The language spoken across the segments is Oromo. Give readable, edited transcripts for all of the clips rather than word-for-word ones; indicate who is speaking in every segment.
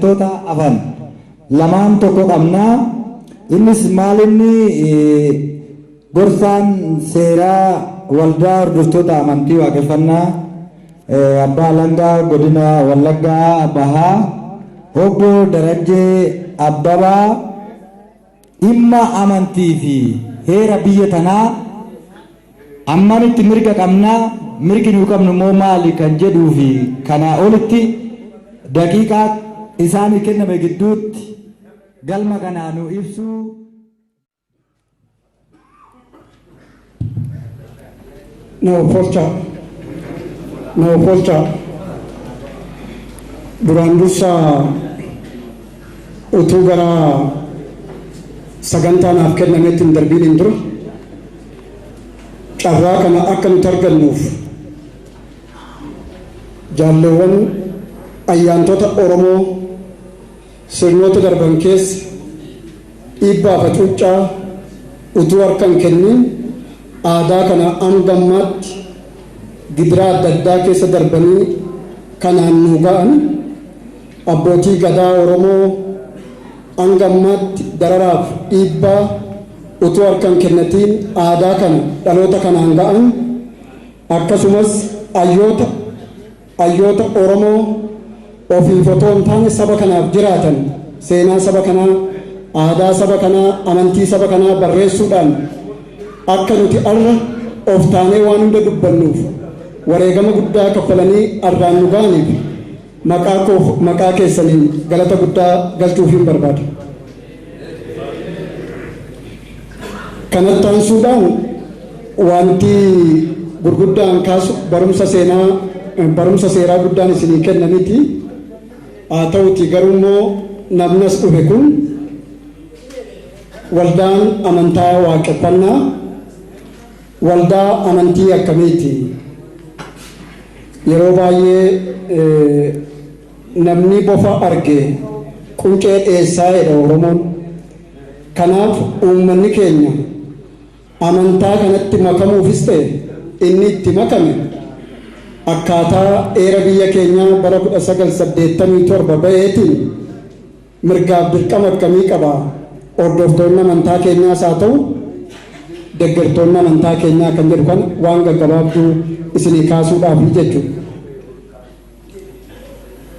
Speaker 1: sagantoota hafan lamaan tokko qabna. Innis maal inni gorsaan seeraa waldaa hordoftoota amantii waaqeffannaa abbaa alangaa godina Wallaggaa Bahaa obbo Darajjee Abbabaa dhimma amantii fi heera biyya tanaa ammamitti mirga qabnaa, mirgi nu qabnu immoo maali kan jedhuu fi kanaa olitti daqiiqaa isaanii kenname gidduutti galma kanaa nu ibsuu.
Speaker 2: Na offolchaa. Na offolchaa. Duraan dursa utuu gara sagantaa naaf kennametti hin darbiiniin dura carraa kana akka nuti argannuuf jaalleewwan ayyaantota Oromoo sirnoota darban keessa dhiibbaa fi hacuuccaa utuu harka hin kenniin aadaa kana hanga ammaatti gidiraa adda addaa keessa darbanii kanaan nuu ga'an, abbootii Gadaa Oromoo hanga ammaatti dararaaf dhiibbaa utuu harka hin kennatiin aadaa kana dhaloota kanaan ga'an, akkasumas hayyoota hayyoota Oromoo ofiif otoo hin taane saba kanaaf jiraatan, seenaa saba kanaa, aadaa saba kanaa, amantii saba kanaa barreessuudhaan akka nuti arra of taanee waan hunda dubbannuuf wareegama guddaa kaffalanii arraan nu ga'aniif maqaa koof maqaa keessaniin galata guddaa galchuufiin barbaada. Kanatti aansuudhaan wanti gurguddaan kaasu barumsa seenaa barumsa seeraa guddaan isinii kenna miti. Haa ta'uti garuu immoo namni as dhufe kun waldaan amantaa waaqeffannaa waldaa amantii akkamiiti? Yeroo baay'ee namni bofa arge quncee dheessaa jedha Oromoon. Kanaaf uummanni keenya amantaa kanatti makamuufis ta'e inni itti makame akkaataa heera biyya keenyaa bara 1987 ba'eetiin mirgaaf dirqama akkamii qaba, hordoftoonni amantaa keenyaas haa ta'u deggertoonni amantaa keenyaa kan jedhu kana waan gaggabaabduu isinii kaasuudhaaf jechuudha.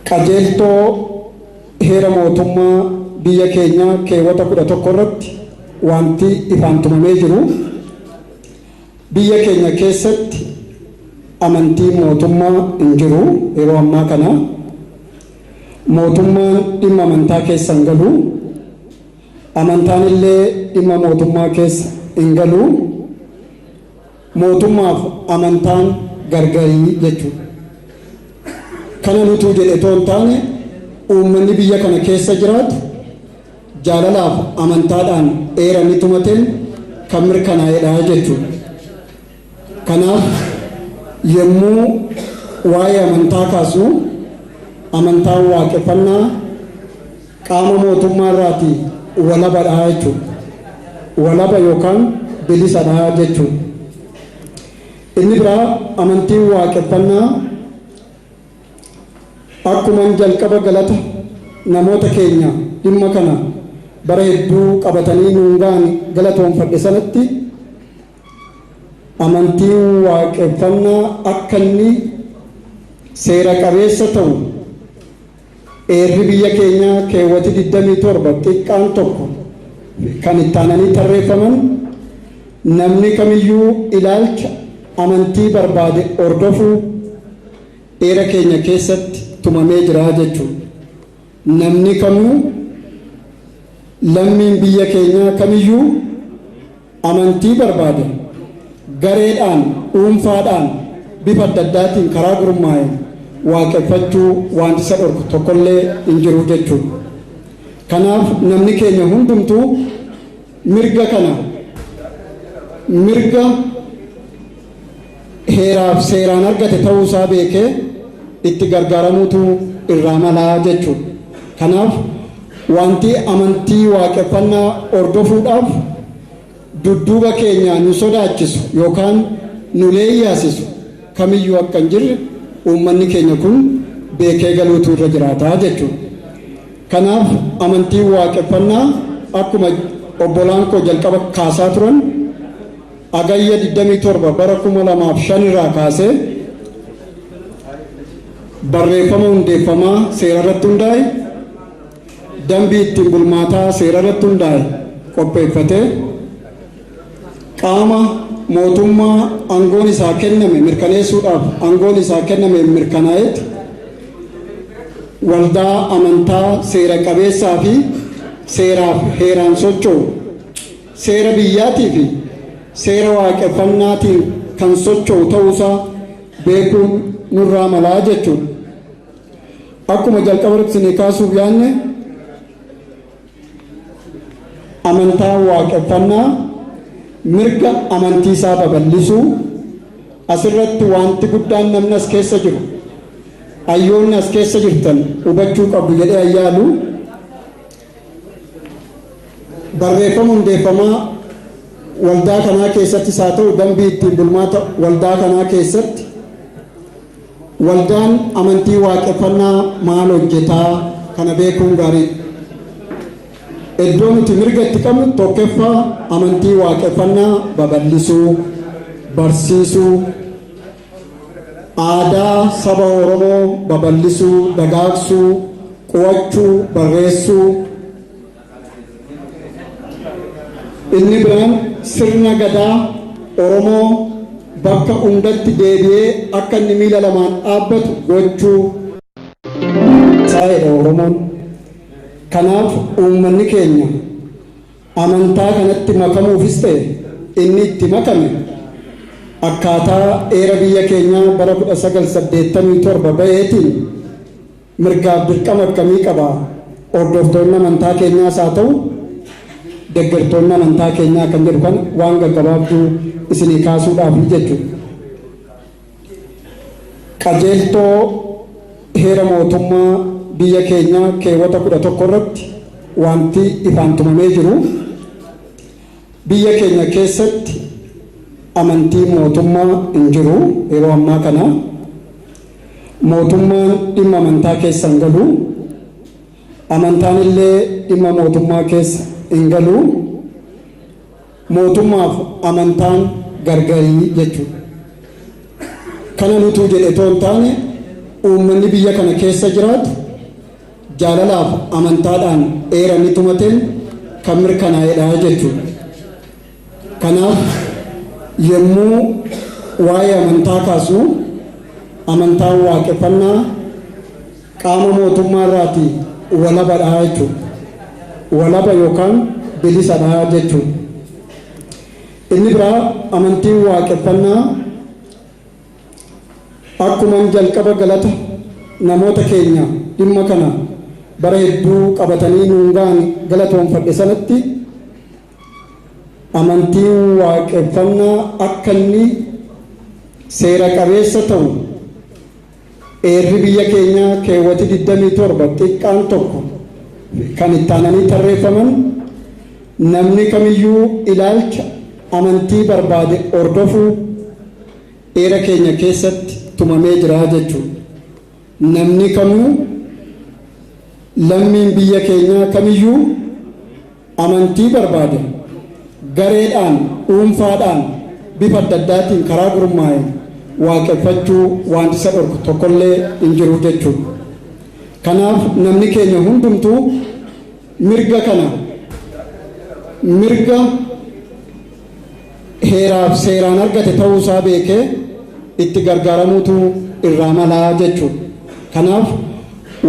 Speaker 2: Qajeeltoo heera mootummaa biyya keenyaa keewwata 11 irratti wanti ifaan tumamee jiru, biyya keenya keessatti amantiin mootummaa hin jiru. Yeroo ammaa kana mootummaan dhimma amantaa keessa hin galu, amantaan illee dhimma mootummaa keessa hin galu, mootummaaf amantaan gargarii jechuudha. Kana nutuu jedhe otoo hin taane uummanni biyya kana keessa jiraatu jaalalaaf amantaadhaan heera ni tumateen kan mirkanaa'edha jechuudha. Kanaaf yommuu waa'ee amantaa kaasnu amantaan waaqeffannaa qaama mootummaa irraati walabadha jechuudha. Walaba yookaan bilisadha jechuudha. Inni biraa amantiin waaqeffannaa akkuman jalqaba galata namoota keenya dhimma kana bara hedduu qabatanii nuun ga'an galatoonfadhe sanatti, amantiin waaqeffannaa akka inni seera qabeessa ta'u heerri biyya keenyaa keewwati 27 xiqqaan tokko kan itti aananii tarreeffaman namni kamiyyuu ilaalcha amantii barbaade hordofuu heera keenya keessatti tumamee jira jechuudha. Namni kamuu, lammiin biyya keenyaa kamiyyuu amantii barbaade gareedhaan, dhuunfaadhaan, bifa adda addaatiin karaa gurmaa'een waaqeffachuu wanti isa dhorku tokkollee hin jiru jechuudha. Kanaaf namni keenya hundumtuu mirga kana, mirga heeraaf seeraan argate ta'uusaa beekee itti gargaaramuutu irraa malaa jechuudha. Kanaaf wanti amantii waaqeffannaa hordofuudhaaf dudduuba keenya nu sodaachisu yookaan nu leeyyaasisu kamiyyuu akka hin jirre uummanni keenya kun beekee galuutu irra jiraata jechuudha. Kanaaf amantiin waaqeffannaa akkuma obbolaan koo jalqaba kaasaa turan Hagayya 27 bara 2005 irraa kaasee barreeffama hundeeffamaa seera irratti hundaa'e, dambii ittiin bulmaataa seera irratti hundaa'e qopheeffatee qaama mootummaa aangoon isaa kenname mirkaneessuudhaaf aangoon isaa kenname mirkanaa'etti waldaa amantaa seera qabeessaa fi seeraaf heeraan socho'u, seera biyyaatii fi seera waaqeffannaatiin kan socho'u ta'uusaa beekuun nurraa malaa jechuudha. Akkuma jalqaba isinii kaasuuf yaadne, amantaa waaqeffannaa mirga amantiisaa babal'isuu. Asirratti wanti guddaan namni as keessa jiru, hayyoonni as keessa jirtan hubachuu qabdu jedhee ayyaalu, barreeffama hundeeffamaa waldaa kanaa keessattis haa ta'u dambii ittiin bulmaata waldaa kanaa keessatti waldaan amantii waaqeffannaa maal hojjetaa kana beekuun gaariidha. Iddoo nuti mirga itti qabnu tokkoffaa amantii waaqeffannaa babal'isuu, barsiisuu, aadaa saba Oromoo babal'isuu, dagaagsuu, qo'achuu, barreessuu. Inni biraan sirna gadaa Oromoo bakka hundatti deebi'ee akka inni miila lamaan dhaabbatu gochuu. Saayedha Oromoon. Kanaaf uummanni keenya amantaa kanatti makamuufis ta'e inni itti makame akkaataa heera biyya keenyaa bara 1987 baheetiin mirgaaf dirqama akkamii qaba, hordoftoonni amantaa keenyaas haa ta'u deeggartoonni amantaa keenyaa kan jedhu kan waan gaggabaabduu isinii kaasuudhaaf jechuudha. Qajeeltoo heera mootummaa biyya keenyaa keewwata 11 irratti wanti ifaan tumamee jiru, biyya keenya keessatti amantii mootummaa hin jiru. Yeroo ammaa kana mootummaan dhimma amantaa keessa hin galu, amantaan illee dhimma mootummaa keessa hin galu, mootummaaf amantaan gargarii jechuudha. Kana nutuu jedhe otoo hin taane, uummanni biyya kana keessa jiraatu jaalalaaf amantaadhaan eeranii tumateen kan mirkanaa'edha jechuudha. Kanaaf yommuu waa'ee amantaa kaasnu, amantaan waaqeffannaa qaama mootummaa irraatii walabadha jechuudha. Walaba yookaan bilisadha jechuudha. Inni biraa amantiin waaqeffannaa akkuman jalqaba galata namoota keenya dhimma kana bara hedduu qabatanii nuun ga'an galatoonfadhe sanatti, amantiin waaqeffannaa akka inni seera qabeessa ta'u heerri biyya keenyaa keewwati 27 xiqqaan 1 kan itti aananii tarreeffaman, namni kamiyyuu ilaalcha amantii barbaade hordofuu heera keenya keessatti tumamee jira jechuudha. Namni kamuu, lammiin biyya keenyaa kamiyyuu amantii barbaade gareedhaan, dhuunfaadhaan, bifa adda addaatiin karaa gurmaa'een waaqeffachuu wanti isa dhorku tokkollee hin jiru jechuudha. Kanaaf namni keenya hundumtuu mirga kana, mirga heeraaf seeraan argate ta'uusaa beekee itti gargaaramuutu irraa malaa jechuudha. Kanaaf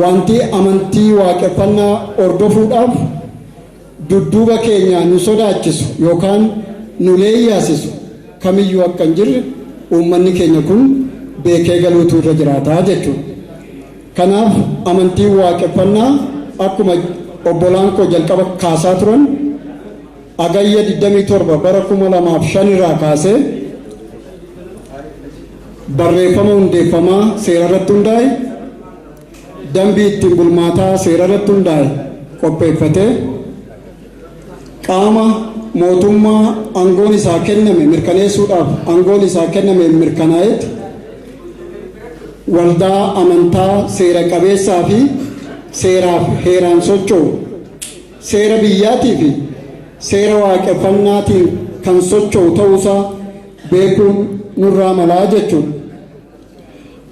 Speaker 2: wanti amantii waaqeffannaa hordofuudhaaf dudduuba keenya nu sodaachisu yookaan nu leeyyaasisu kamiyyuu akka hin jirre uummanni keenya kun beekee galuutu irra jiraataa jechuudha. Kanaaf amantiin waaqeffannaa akkuma obbolaan koo jalqaba kaasaa turan Hagayya 27 bara 2005 irraa kaasee barreeffama hundeeffamaa seera irratti hundaa'e, dambii ittiin bulmaataa seera irratti hundaa'e qopheeffatee qaama mootummaa aangoon isaa kenname mirkaneessuudhaaf aangoon isaa kenname mirkanaa'etti waldaa amantaa seera qabeessaa fi seeraaf heeraan socho'u, seera biyyaatii fi seera waaqeffannaatiin kan socho'u ta'uusaa beekuun nurraa malaa jechuudha.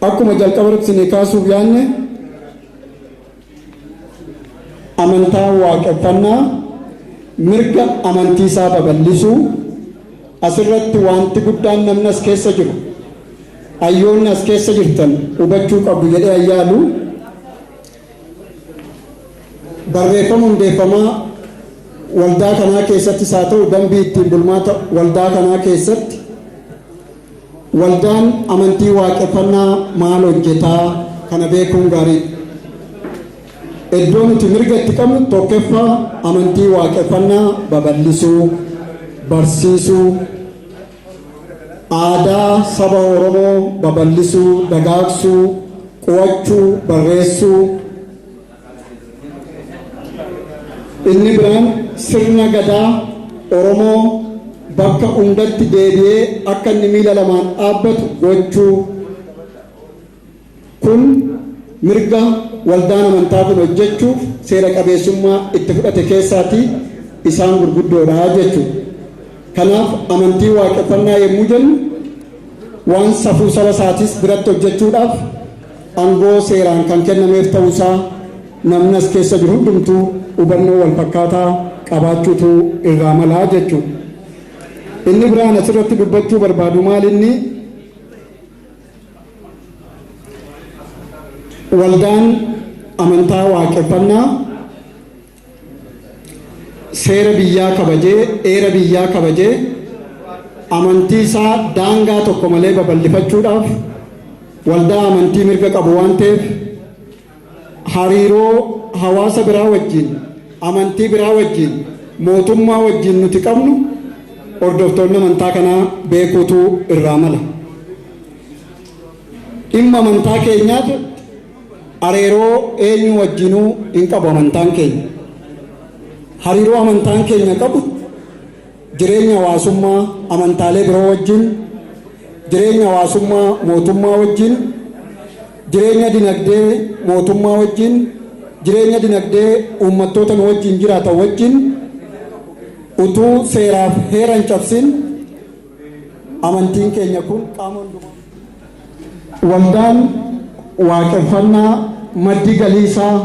Speaker 2: Akkuma jalqaba irratti isinii kaasuuf yaanne, amantaan waaqeffannaa mirga amantii isaa babal'isuu. Asirratti wanti guddaan namni as keessa jiru, hayyoonni as keessa jirtan hubachuu qabdu jedhee ayyaalu, barreeffama hundeeffamaa waldaa kanaa keessattis haa ta'u dambii ittiin bulmaata waldaa kanaa keessatti, waldaan amantii waaqeffannaa maal hojjetaa, kana beekuun gaariidha. Iddoo nuti mirga itti qabnu, tokkoffaa, amantii waaqeffannaa babal'isuu, barsiisuu, aadaa saba Oromoo babal'isuu, dagaagsuu, qo'achuu, barreessuu. Inni biraan sirna gadaa Oromoo bakka hundatti deebi'ee akka inni miila lamaan dhaabbatu gochuu. Kun mirga waldaan amantaa kun hojjechuuf seera qabeessummaa itti fudhate keessaatii isaan gurguddoodha jechuudha. Kanaaf amantii waaqeffannaa yommuu jennu, waan safuu saba isaatis biratti hojjechuudhaaf aangoo seeraan kan kennameef ta'uusaa namni as keessa jiru hundumtuu hubannoo wal fakkaataa qabaachuutu irraa malaa jechuudha. Inni biraan asirratti dubbachuu barbaadu maal inni? Waldaan amantaa waaqeffannaa seera biyyaa kabajee, heera biyyaa kabajee, amantii isaa daangaa tokko malee babal'ifachuudhaaf waldaa amantii mirga qabu waan ta'eef, hariiroo hawaasa biraa wajjin, amantii biraa wajjin, mootummaa wajjin nuti qabnu hordoftoonni amantaa kanaa beekuutu irraa mala. Dhimma amantaa keenyaatu hariiroo eenyu wajjinuu hin qabu amantaan keenya. Hariiroo amantaan keenya qabu jireenya hawaasummaa amantaalee biroo wajjin, jireenya hawaasummaa mootummaa wajjin, jireenya dinagdee mootummaa wajjin, jireenya dinagdee uummattoota nu wajjin jiraatan wajjin, utuu seeraaf heera hin cabsin amantiin keenya kun qaama hundumaa. Waldaan waaqeffannaa maddi galii isaa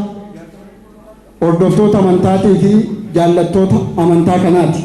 Speaker 2: hordoftoota amantaatii fi jaallattoota amantaa kanaati.